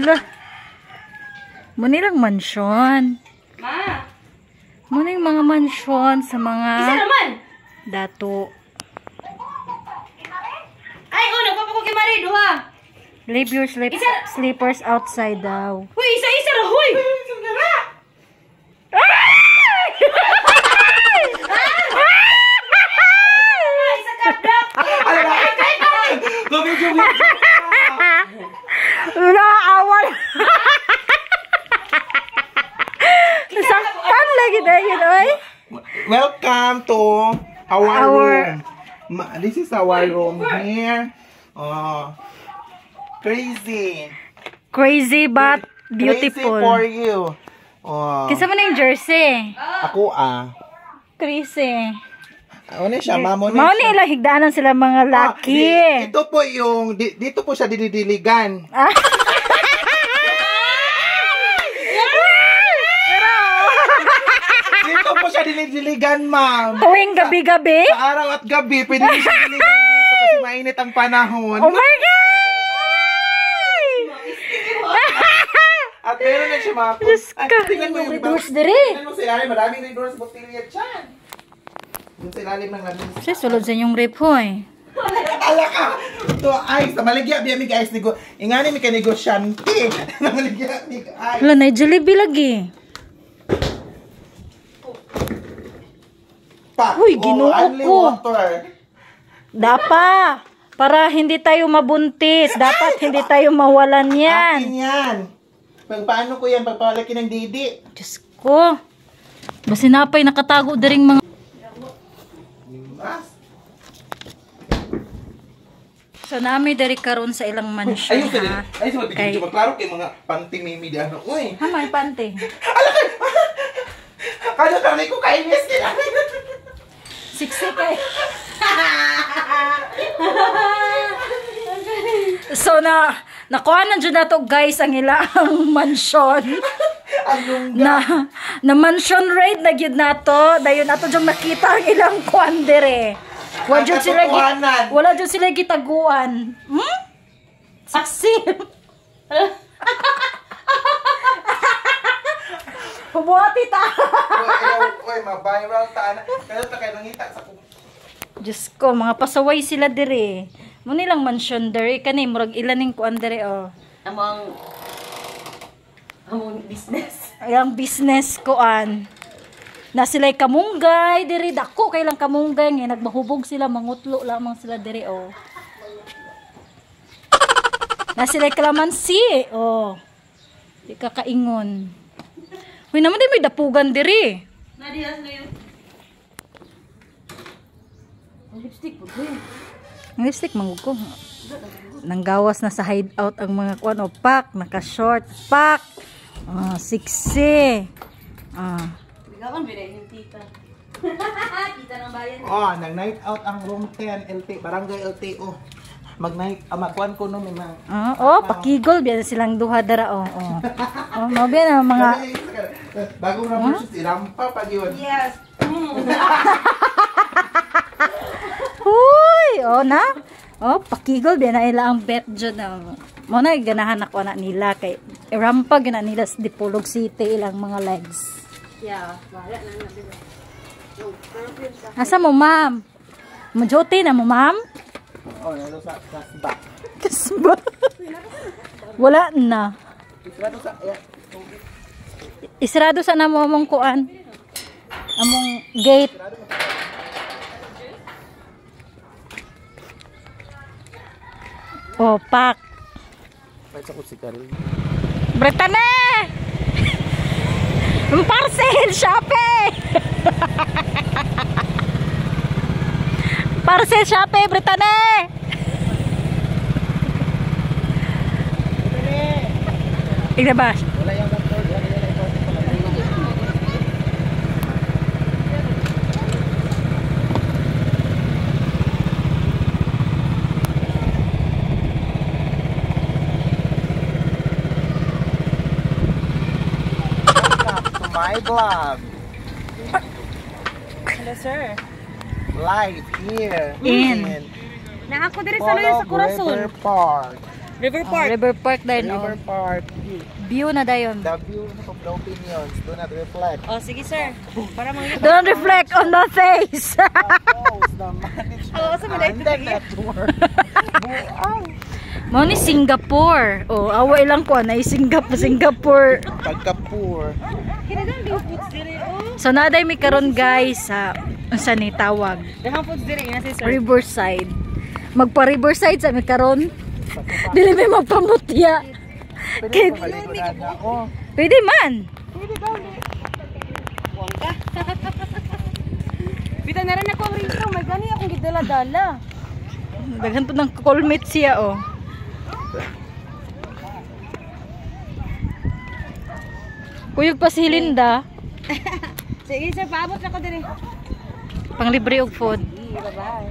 Hala. Muna lang mansyon. Ma. Muna yung mga mansyon sa mga Isa naman. Dato. Ay, oh, nagpapako kay Mari, duha. Leave your slippers outside daw. Huy, isa-isa ra, huy. Isa ka, drop. Wala, awal. Nasaktan lagi na yun, oy. Welcome to our room. This is our room here. Oh, crazy. Crazy but beautiful. Crazy for you. Oh. Kinsa man yung jersey? Ako ah. Crazy. Ano siya, mamo Mao ni ilang higdaanan sila mga laki. Ito po yung, dito po siya dinidiligan. Ah. Dito po siya dinidiligan, ma'am. Tuwing gabi-gabi? Sa araw at gabi, pwede niyo siya diligan dito kasi mainit ang panahon. Oh my God! At meron na siya mga... Diyos Ay, ka. tingnan mo yung Red horse dire. Tingnan mo sa ilalim, maraming red horse botilya dyan. Yung sa ilalim ng lamesa. Siya, sulod sa inyong rep, hoy. Ala ka! Ito, ice. Namaligya, biya mig ice. Ingani mi ka negosyante. Namaligya, mig ice. Wala, na Jollibee lagi. Pa. Uy, ginoo Oh, only ko. water. Dapa. Para hindi tayo mabuntis. Dapat hindi tayo mawalan yan. Akin yan. Pag paano ko yan? Pagpalaki ng didi. Diyos ko. Basinapay nakatago diring mga... Mas. So nami diri karon sa ilang mansyon, Ayun sa ha. ayun sa Kay- mga klaro kay mga panty mimi di ano. Uy. Ha, may pante. Ala ka. Kada kami ko kainis nila. Siksik eh. So na nakuha na dyan nato guys ang ilang mansyon. Ang lungga. Na mansion raid na gyud nato. Dayon ato dyong nakita ang ilang kuan dire. Wala Ang jud sila katotohanan. wala jud sila gitaguan. Hmm? Saksi. Hubuati ta. Uy, ma-viral ta na. Pero ta kay nangita sa kung Diyos ko, mga pasaway sila dire. Mo nilang mansion dire kani murag ilan ning kuan dire oh. Among business. Ilang business kuan. Na sila'y kamunggay dire dako kay lang kamunggay nga nagmahubog sila mangutlo lamang sila dire oh. Na sila'y kalamansi oh. Di ka kaingon. Huy naman di may dapugan dire. Nadihas na yun. Lipstick po. Ang lipstick mangug ko. Nanggawas na sa hideout ang mga kuan o pak, naka-short pak. Ah, sexy. Ah. Bigawan ba yung tita? Tita ng bayan. Oh, nang night out ang room 10 LT, barangay LTO. Mag night, magkuan ko no may mga Ah, oh, pakigol biya silang duha dara oh. Oh, oh mao biya na mga bagong rubber shoes irampa pa yun. Yes. Huy, oh na. Oh, pakigol biya na ila ang bet jud na. Mo na ganahan ako na nila kay irampa gina nila sa Dipolog City ilang mga legs. Yeah, bahala na na. Asa mo, ma'am? Mo-jote na mo, ma'am? Oh, nalo sa kasba. Kasba. Wala na. Isrado sa yeah. Isrado sa namo among kuan. Among gate. Oh, pak. Pwede ko sigarilyo. Bretane! Ang parcel, Shopee! Parcel, Shopee, Bretane! Tignan ba? Wala yung doktor, wala yung doktor. Welcome to my vlog. Hello, sir. Live here In. Na ako diri sa luyo sa Polog Corazon. River Park. River Oh, Park. River Park dayon oh. River Park. View na dayon. The view of the opinions do not reflect. Oh, sige sir. Para mga Don't reflect on the face. Those the management Oo, sa mga and the network. Buang. Mao ni Singapore. Oh, awa ilang ko na Singapore, Singapore. Pagka-poor. Kinagang di foods dire oh. So naday mi karon guys sa unsa ni tawag? Dahang foods dire ina si sir. Riverside. Magpa Riverside sa mi karon. Dili mi magpamutya. Pwede Kay- ko maligo na ako. Pwede man. Buang ka. Bita na rin ako ang rito. May gani akong gidala-dala. Daghan po ng callmate siya oh. Kuyog pa si Linda, Sige sir, paabot na ko dire. panglibre og food. Bye-bye.